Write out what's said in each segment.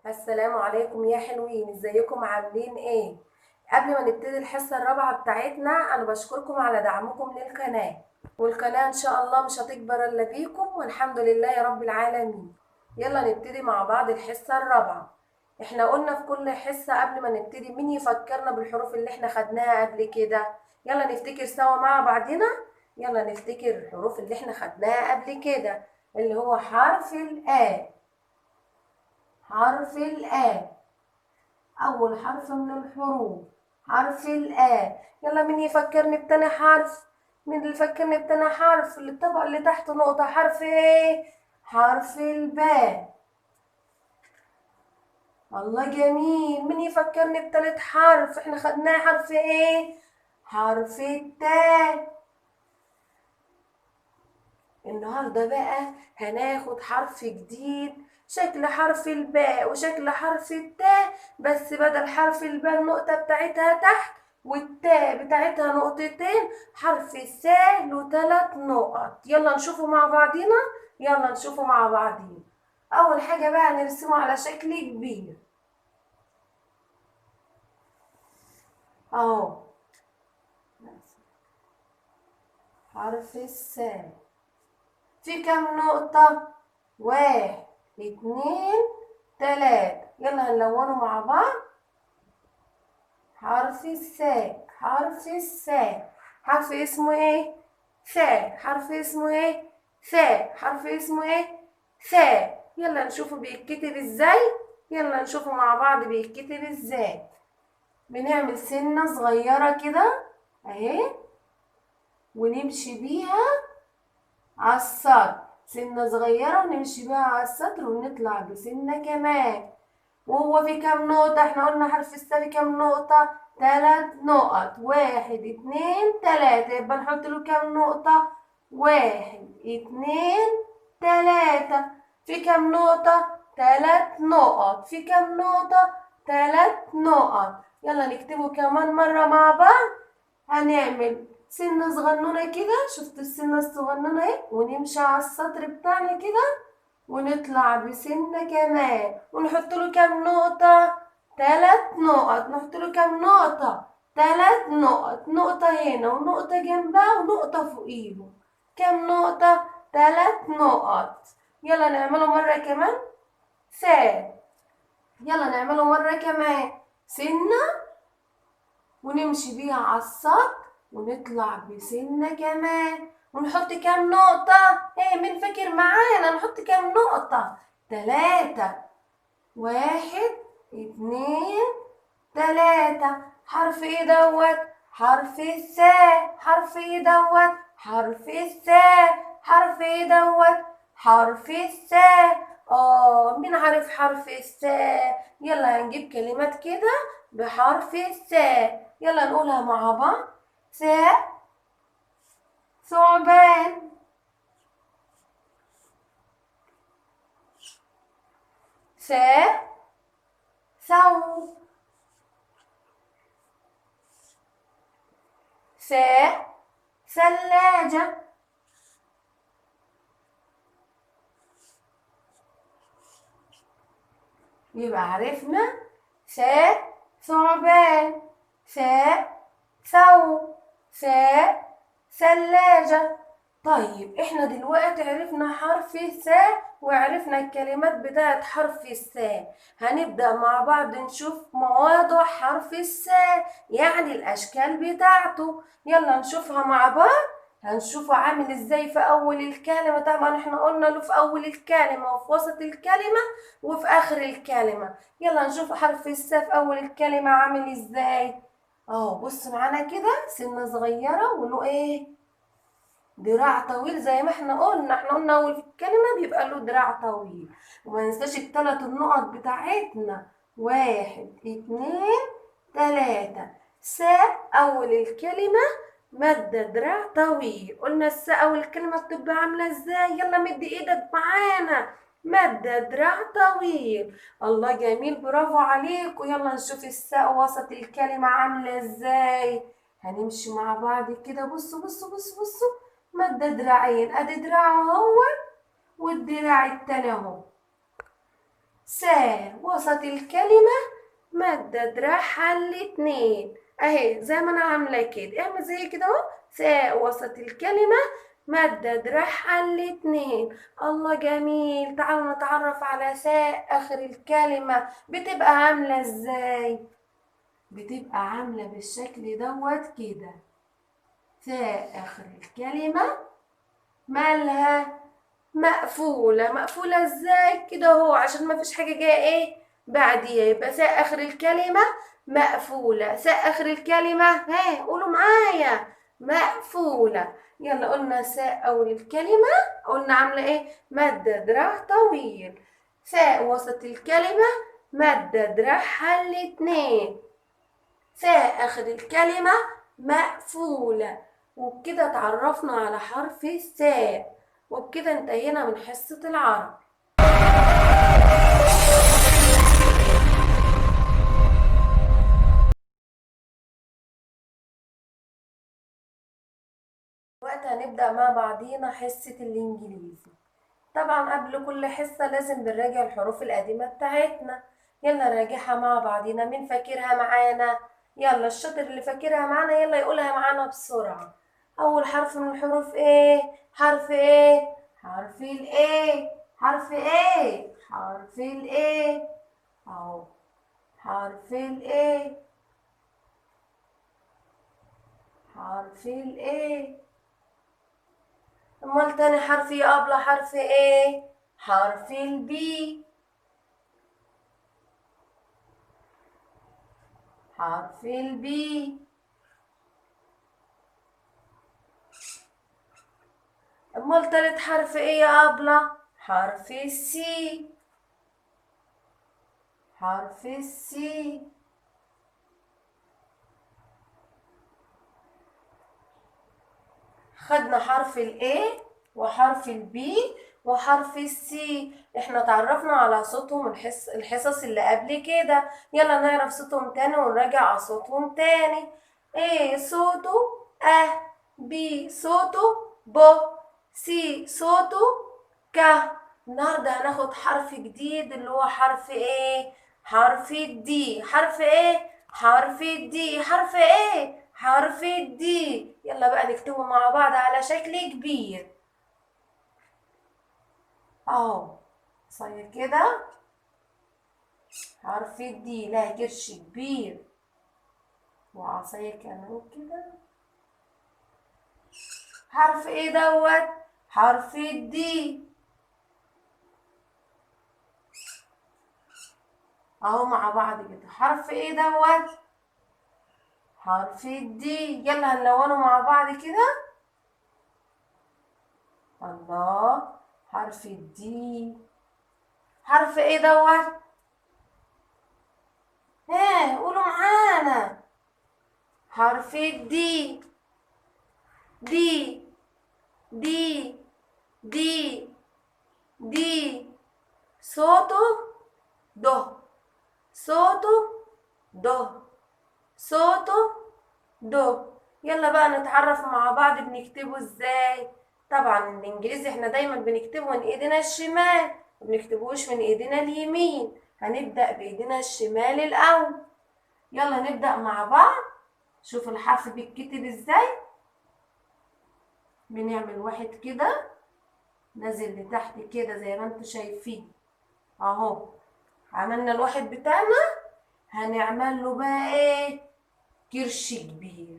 السلام عليكم يا حلوين، ازيكم عاملين ايه؟ قبل ما نبتدي الحصة الرابعة بتاعتنا انا بشكركم على دعمكم للقناة، والقناة ان شاء الله مش هتكبر الا بيكم، والحمد لله يا رب العالمين. يلا نبتدي مع بعض الحصة الرابعة. احنا قلنا في كل حصة قبل ما نبتدي مين يفكرنا بالحروف اللي احنا خدناها قبل كده. يلا نفتكر سوا مع بعضنا. يلا نفتكر الحروف اللي احنا خدناها قبل كده، اللي هو حرف الآ. حرف الآ أول حرف من الحروف، حرف الآ. يلا مين يفكرني بتاني حرف؟ مين اللي يفكرني بتاني حرف؟ اللي الطبق اللي تحته نقطة، حرف ايه؟ حرف الباء. الله جميل. مين يفكرني بتالت حرف؟ احنا خدناه حرف ايه؟ حرف التاء. النهارده بقى هناخد حرف جديد، شكل حرف الباء وشكل حرف التاء، بس بدل حرف الباء النقطة بتاعتها تحت والتاء بتاعتها نقطتين، حرف الثاء له 3 نقط. يلا نشوفه مع بعضينا، يلا نشوفه مع بعضينا. أول حاجة بقى نرسمه على شكل كبير أهو، حرف الثاء. في كام نقطة؟ 1 2 3. يلا هنلونه مع بعض. حرف الثاء، حرف الثاء، حرف اسمه ايه؟ ثاء. حرف اسمه ايه؟ ثاء. حرف اسمه ايه؟ ثاء. يلا نشوفه بيتكتب ازاي، يلا نشوفه مع بعض بيتكتب ازاي. بنعمل سنة صغيرة كده اهي، ونمشي بيها على السطر، سنة صغيرة ونمشي بيها على السطر، ونطلع بسنة كمان. وهو في كام نقطة؟ احنا قلنا حرف الثاء في كام نقطة؟ 3 نقط. 1 2 3. يبقى نحط له كام نقطة؟ 1 2 3. في كام نقطة؟ 3 نقط. في كام نقطة؟ 3 نقط. يلا نكتبه كمان مرة مع بعض. هنعمل سنة صغنونة كده، شفت السنة الصغنونة اهي، ونمشي على السطر بتاعنا كده ونطلع بسنة كمان، ونحط له كام نقطة؟ 3 نقط. نحط له كام نقطة؟ 3 نقط. نقطة هنا ونقطة جنبها ونقطة فوقيهم. كام نقطة؟ 3 نقط. يلا نعمله مرة كمان ثاء. يلا نعمله مرة كمان، سنة ونمشي بيها على السطر ونطلع بسنة كمان، ونحط كام نقطة؟ ايه مين فاكر معانا؟ نحط كام نقطة؟ 3. 1 2 3. حرف ايه دوت؟ حرف الثاء. حرف ايه دوت؟ حرف الثاء. حرف ايه دوت؟ حرف الثاء. مين عارف حرف الثاء؟ يلا هنجيب كلمات كده بحرف الثاء، يلا نقولها مع بعض. ثاء ثعبان، ثاء ثوب، ثاء ثلاجة، يبقى عرفنا ثاء ثعبان، ثاء ثوب، ثاء ثلاجة. طيب احنا دلوقتي عرفنا حرف الثاء وعرفنا الكلمات بتاعت حرف الثاء. هنبدأ مع بعض نشوف مواضع حرف الثاء، يعني الأشكال بتاعته. يلا نشوفها مع بعض. هنشوفه عامل ازاي في أول الكلمة. طبعا احنا قلنا له في أول الكلمة وفي وسط الكلمة وفي آخر الكلمة. يلا نشوف حرف الثاء في أول الكلمة عامل ازاي. اهو بص معانا كده، سنة صغيرة وله ايه؟ دراع طويل زي ما احنا قلنا. احنا قلنا اول الكلمة بيبقى له دراع طويل. وما ننساش التلات النقط بتاعتنا، 1 2 3. ثاء اول الكلمة مادة دراع طويل. قلنا الثاء اول الكلمة بتبقى عاملة ازاي؟ يلا مد ايدك معانا، مادة دراع طويل. الله جميل، برافو عليكم. يلا نشوف الثاء وسط الكلمة عاملة ازاي. هنمشي مع بعض كده. بصوا بصوا بصوا بصوا، مادة دراعين، ادي دراع اهو والدراع التاني اهو. ثاء وسط الكلمة مادة دراعها الاتنين اهي، زي ما انا عاملة كده، اعمل زي كده اهو. ثاء وسط الكلمة مادة دراعها الاتنين. الله جميل. تعالوا نتعرف على ثاء اخر الكلمة بتبقى عاملة ازاي. بتبقى عاملة بالشكل دوت كده. ثاء اخر الكلمة مالها؟ مقفولة. مقفولة ازاي؟ كده اهو، عشان ما فيش حاجة جاية ايه بعديها، يبقى ثاء اخر الكلمة مقفولة. ثاء اخر الكلمة، ها قولوا معايا، مقفولة. يلا قلنا ثاء اول الكلمة، قلنا عاملة ايه؟ مادة دراع طويل. ثاء وسط الكلمة مادة دراعها الاتنين. ثاء اخر الكلمة مقفولة. وبكده اتعرفنا على حرف الثاء، وبكده انتهينا من حصة العربي. وقت هنبدأ مع بعضينا حصة الإنجليزي. طبعا قبل كل حصة لازم بنراجع الحروف القديمة بتاعتنا. يلا نراجعها مع بعضينا. مين فاكرها معانا؟ يلا الشاطر اللي فاكرها معانا يلا يقولها معانا بسرعة. أول حرف من الحروف إيه؟ حرف إيه؟ حرف الإيه؟ حرف إيه؟ حرف الإيه؟ أهو حرف الإيه؟ حرف الإيه؟ أمال تاني حرف إيه قبل حرف إيه؟ حرف البي. حرف البي. أمال تالت حرف إيه يا أبلة؟ حرف السي. حرف السي. خدنا حرف ال A وحرف ال B وحرف ال C. احنا تعرفنا على صوتهم الحصص اللي قبل كده. يلا نعرف صوتهم تاني ونراجع صوتهم تاني. A صوته أ، B صوته ب، C صوته ك. النهارده هناخد حرف جديد اللي هو حرف ايه؟ حرف ال D. حرف ايه؟ حرف ال D. حرف ايه؟ حرف ال D. يلا بقى نكتبه مع بعض على شكل كبير اهو، صغير كده. حرف ال D لها كرش كبير وعصاية كمان كده. حرف ايه دوت؟ حرف ال D اهو مع بعض كده. حرف ايه دوت؟ حرف ال D. يلا هنلونه مع بعض كده. الله، حرف ال D. حرف ايه دوت؟ ها قولوا معانا. حرف ال D. D D D D. صوته دو، صوته دو، صوته دو. يلا بقى نتعرف مع بعض بنكتبه ازاي. طبعا الانجليزي احنا دايما بنكتبه من ايدينا الشمال، ما بنكتبوش من ايدينا اليمين. هنبدأ بايدينا الشمال الاول. يلا نبدأ مع بعض. شوف الحرف بيتكتب ازاي. بنعمل واحد كده نازل لتحت كده زي ما انتوا شايفين اهو. عملنا الواحد بتاعنا، هنعمل له بقى ايه؟ كرش كبير.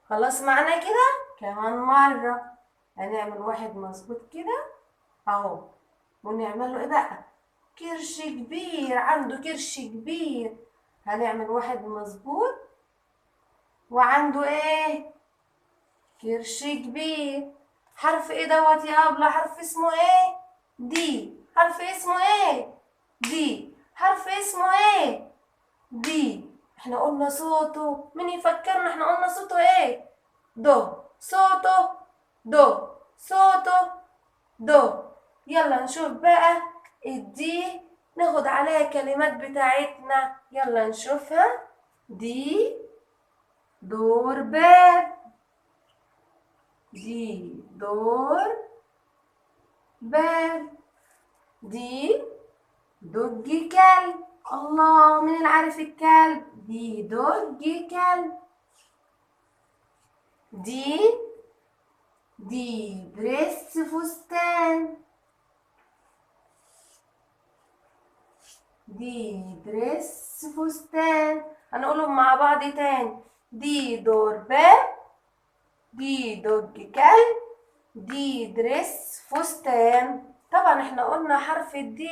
خلاص معانا كده. كمان مرة هنعمل واحد مظبوط كده اهو، ونعمل له ايه بقى؟ كرش كبير، عنده كرش كبير. هنعمل واحد مظبوط وعنده ايه؟ كرش كبير. حرف ايه دوت يا ابله؟ حرف اسمه ايه؟ D. حرف اسمه ايه؟ D. حرف اسمه ايه؟ D. احنا قلنا صوته، مين يفكرنا احنا قلنا صوته ايه؟ دو. صوته دو، صوته دو. يلا نشوف بقى ال D، ناخد عليها كلمات بتاعتنا. يلا نشوفها. D دور باب، D دور باب، D dog كلب. الله، مين اللي عارف الكلب؟ D dog كلب. D D dress فستان. D dress فستان. هنقولهم مع بعض تاني. D door باب، D dog كلب، D dress فستان. طبعا احنا قلنا حرف ال D،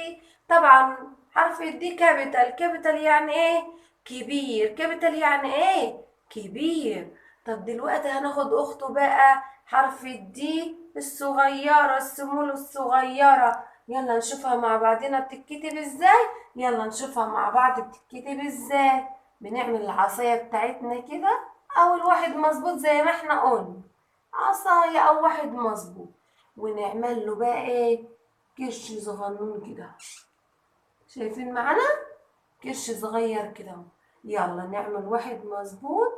طبعا حرف ال D capital. capital يعني ايه؟ كبير. capital يعني ايه؟ كبير. طب دلوقتي هناخد اخته بقى، حرف ال D الصغيرة، ال small الصغيرة. يلا نشوفها مع بعضنا بتتكتب ازاي. يلا نشوفها مع بعض بتتكتب ازاي. بنعمل العصاية بتاعتنا كده، اول واحد مظبوط زي ما احنا قلنا، عصاية او واحد مظبوط، ونعمل له بقى ايه؟ كرش صغنون كده. شايفين معانا؟ كرش صغير كده اهو. يلا نعمل واحد مظبوط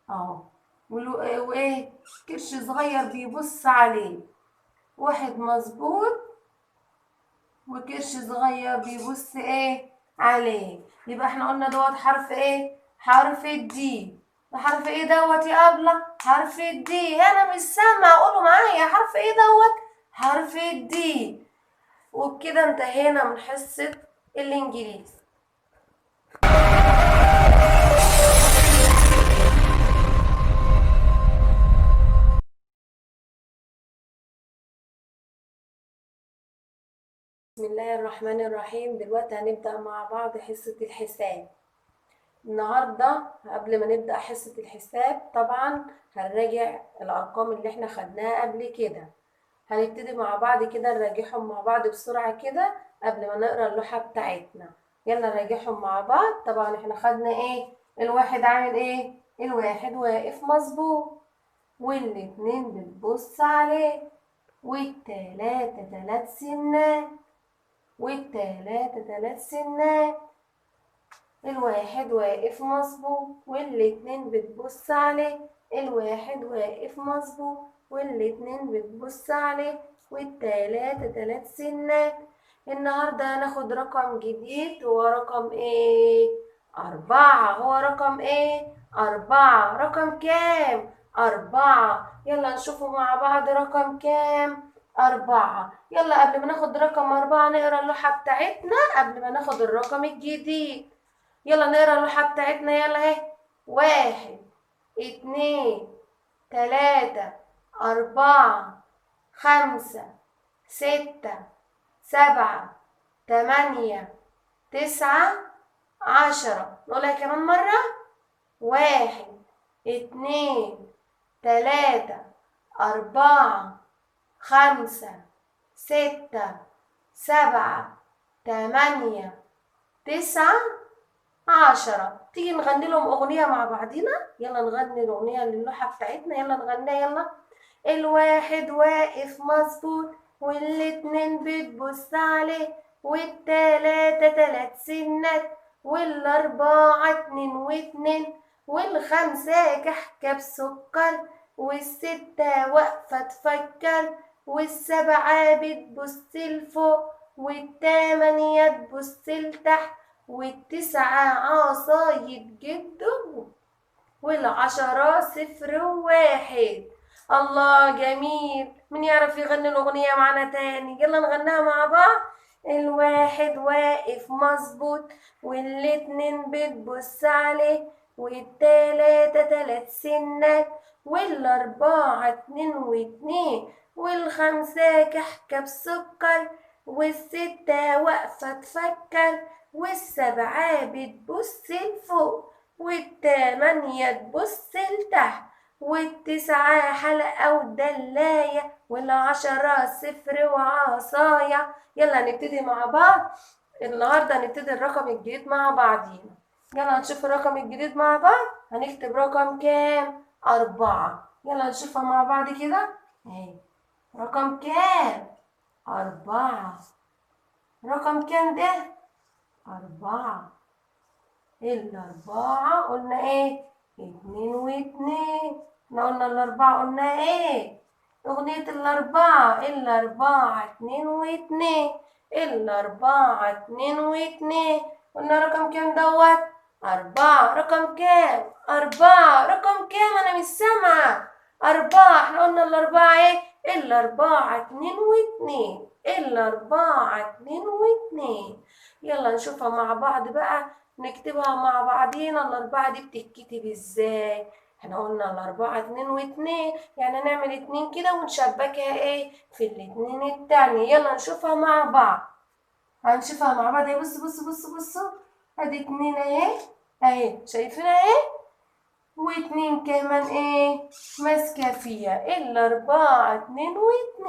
اهو، وايه؟ كرش صغير بيبص عليه. واحد مظبوط وكرش صغير بيبص ايه؟ عليه. يبقى احنا قلنا دوت حرف ايه؟ حرف ال D. ده حرف ايه دوت يا ابله؟ حرف ال D. انا مش سامعه، قولوا معايا حرف ايه دوت؟ حرف ال D. وبكده انتهينا من حصه الانجليزي. بسم الله الرحمن الرحيم. دلوقتي هنبدأ مع بعض حصة الحساب. النهاردة قبل ما نبدأ حصة الحساب طبعا هنراجع الأرقام اللي احنا خدناها قبل كده. هنبتدي مع بعض كده نراجعهم مع بعض بسرعة كده قبل ما نقرأ اللوحة بتاعتنا. يلا نراجعهم مع بعض. طبعا احنا خدنا ايه؟ الواحد عامل ايه؟ الواحد واقف مظبوط، والاتنين بتبص عليه، والتلاتة تلات سنات، والتلاتة تلات سنات. الواحد واقف مظبوط والاتنين بتبص عليه، الواحد واقف مظبوط والاتنين بتبص عليه، والتلاتة تلات سنات. النهاردة هناخد رقم جديد، هو رقم ايه؟ 4. هو رقم ايه؟ 4. رقم كام؟ 4. يلا نشوفه مع بعض رقم كام؟ 4. يلا قبل ما ناخد رقم 4 نقرا اللوحة بتاعتنا قبل ما ناخد الرقم الجديد. يلا نقرا اللوحة بتاعتنا. يلا اهي. 1 2 3 4 5 6 7 8 9 10. نقولها كمان مرة. 1 2 3 4 5 6 7 8 9 10. تيجي نغني لهم أغنية مع بعضينا. يلا نغني الأغنية للوحة بتاعتنا. يلا نغنيها. يلا. الواحد واقف مظبوط والاتنين بتبص عليه، والتلاتة تلات سنات، والأربعة 2 و2، والخمسة كحكة بسكر، والستة واقفة تفكر، والسبعة بتبص لفوق، والتمانية تبص لتحت، والتسعة عصاية جدو، وال10 0 و1. الله جميل. مين يعرف يغني الأغنية معانا تاني؟ يلا نغنيها مع بعض. الواحد واقف مظبوط والاتنين بتبص عليه، والتلاتة تلات سنات، والأربعة 2 و2، والخمسة كحكة بسكر، والستة واقفة تفكر، والسبعة بتبص لفوق، والتمانية تبص لتحت، والتسعة حلقة ودلاية، وال10 0 وعصاية. يلا نبتدي مع بعض. النهاردة هنبتدي الرقم الجديد مع بعضينا. يلا نشوف الرقم الجديد مع بعض. هنكتب رقم كام؟ 4. يلا نشوفها مع بعض كده. اهي رقم كام؟ 4. رقم كام ده؟ 4. الأربعة قلنا ايه؟ 2 و2. احنا قلنا الأربعة قلنا ايه؟ أغنية الأربعة. الأربعة 2 و2. الأربعة 2 و2. قلنا رقم كام دوت؟ 4. رقم كام؟ 4. رقم كام؟ أنا مش سامعة. 4. احنا قلنا الأربعة ايه؟ الأربعة 2 و2. الأربعة 2 و2. يلا نشوفها مع بعض بقى، نكتبها مع بعضينا. الأربعة دي بتتكتب ازاي؟ احنا قلنا الأربعة 2 و2، يعني نعمل 2 كده ونشبكها ايه؟ في الاتنين التانية. يلا نشوفها مع بعض، هنشوفها مع بعض. اهي بصوا بصوا بصوا بصوا، ادي 2 اهي اهي، شايفينها اهي، واتنين كمان ايه؟ ماسكة فيها. الأربعة 2 و2.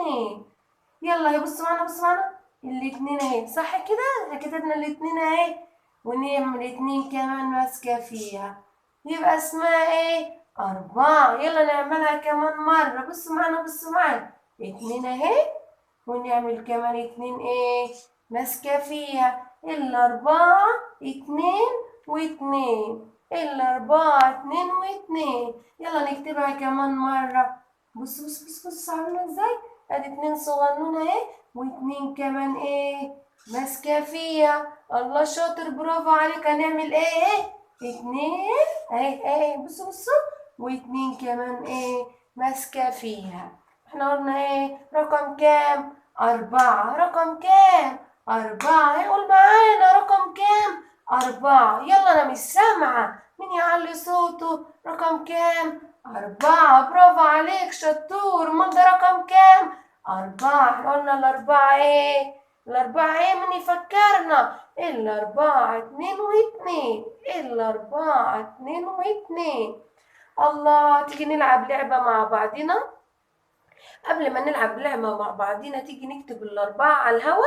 يلا اهي بصوا معانا، بصوا معانا، الاتنين اهي، صح كده؟ كتبنا الاتنين اهي، ونعمل 2 كمان ماسكة فيها، يبقى اسمها ايه؟ 4. يلا نعملها كمان مرة. بصوا معانا، بصوا معانا، 2 اهي، ونعمل كمان 2 ايه؟ ماسكة فيها. الأربعة 2 و2. الأربعة 2 و2. يلا نكتبها كمان مرة. بصوا بصوا بصوا بصوا عاملة ازاي؟ ادي 2 صغنونة اهي، واتنين كمان ايه؟ ماسكة فيها. الله شاطر، برافو عليك. هنعمل ايه؟ 2 اهي اهي، بصوا بصوا، واتنين كمان ايه؟ ماسكة فيها. احنا قلنا ايه؟ رقم كام؟ 4. رقم كام؟ 4. هيقول معانا رقم كام؟ 4. يلا أنا مش سامعة، مين يعلي صوته؟ رقم كام؟ 4. برافو عليك شطور. امال ده رقم كام؟ 4. احنا قلنا الأربعة ايه؟ الأربعة ايه؟ مين يفكرنا؟ الأربعة 2 و2. الأربعة 2 و2. الله، تيجي نلعب لعبة مع بعضنا؟ قبل ما نلعب لعبة مع بعضينا تيجي نكتب الأربعة على الهوا.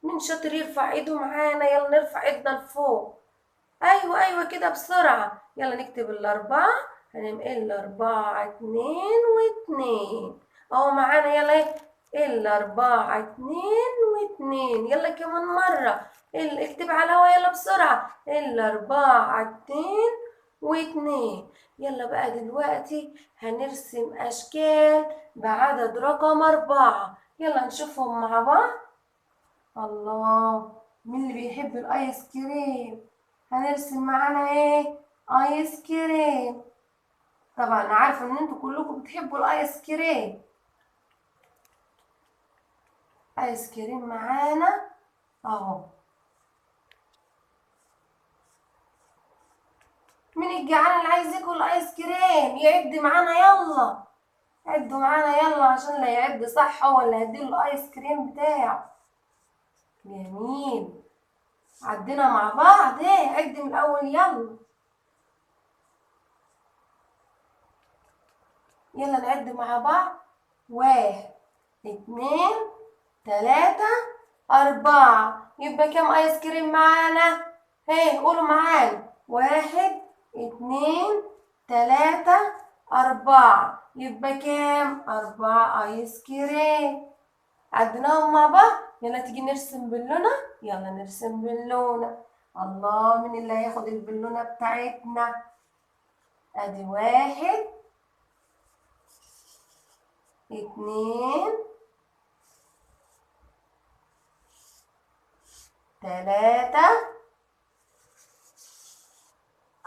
مين شاطر يرفع ايده معانا؟ يلا نرفع ايدنا لفوق. ايوه ايوه كده بسرعة. يلا نكتب الأربعة. هنعمل الأربعة 2 و2 اهو معانا. يلا ايه؟ الأربعة 2 و2. يلا كمان مرة، اكتب على الهوا يلا بسرعة. الأربعة 2 و2. يلا بقى دلوقتي هنرسم أشكال بعدد رقم 4. يلا نشوفهم مع بعض. الله، مين اللي بيحب الآيس كريم؟ هنرسم معانا ايه؟ آيس كريم. طبعا عارفة ان انتوا كلكم بتحبوا الآيس كريم. آيس كريم معانا اهو. مين الجعان اللي عايز ياكل آيس كريم؟ يعد معانا، يلا عدوا معانا يلا، عشان لا يعد صح هو اللي هديله الآيس كريم بتاعه. جميل، عدينا مع بعض. ايه عد من الأول، يلا يلا نعد مع بعض. 1 2 3 4. يبقى كام آيس كريم معانا؟ ايه قولوا معانا. 1 2 3 4. يبقى كام؟ 4 آيس كريم. عديناهم مع بعض. يلا تيجي نرسم بالونة. يلا نرسم بالونة. الله، مين اللي هياخد البالونة بتاعتنا؟ ادي 1 2 3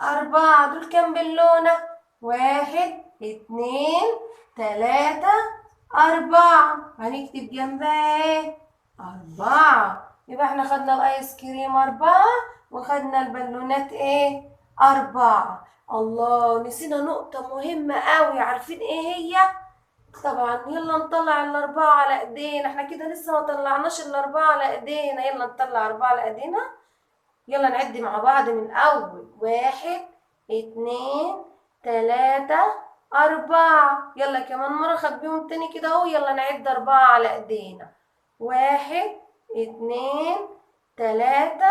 4. دول كام بالونة؟ 1 2 3 4. هنكتب جنبها ايه؟ 4. يبقى احنا خدنا الايس كريم 4 وخدنا البالونات ايه؟ 4. الله، نسينا نقطة مهمة قوي، عارفين ايه هي؟ طبعا يلا نطلع الأربعة على ايدينا. احنا كده لسه ما طلعناش الأربعة على ايدينا. يلا نطلع 4 على ايدينا. يلا نعد مع بعض من الأول. 1 2 3 4. يلا كمان مرة خبيهم تاني كده اهو. يلا نعد 4 على ايدينا. 1 2 3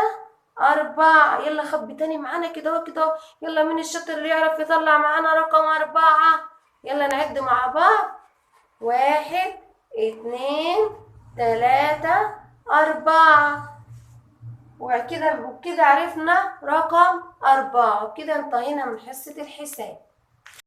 4. يلا خبي تاني معانا كده اهو كده اهو. يلا مين الشاطر اللي يعرف يطلع معانا رقم 4؟ يلا نعد مع بعض. 1 2 3 4. وكده عرفنا رقم 4. وكده انتهينا من حصة الحساب.